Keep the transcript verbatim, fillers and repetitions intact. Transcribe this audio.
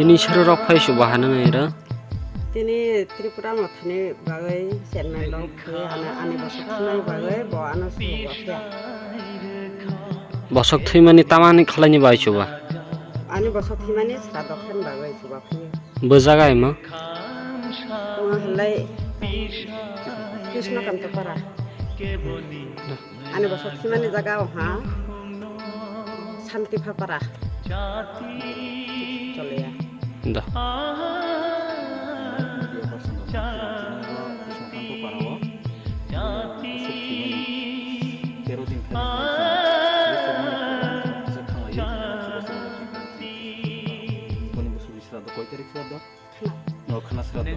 Tini sero rok phai chuba hano nai ra. Tini Tripura mothani bagwi chairman rok phai hano ani bosok thumani bagwi bo ano chuba phiya. Bosok thwimani tamani khlaini bai chuba. Ani bosok thwimani sra dokhan bagwi chuba phiya. Bo jaga imo? Mo halai Krishna Kanta Para. Ani bosok thwimani jaga o ha Santi Phapara. Choleya. Da. Tero din thani. Boni bosok sra do koi tarik sra do? Khna. No, khna sra do.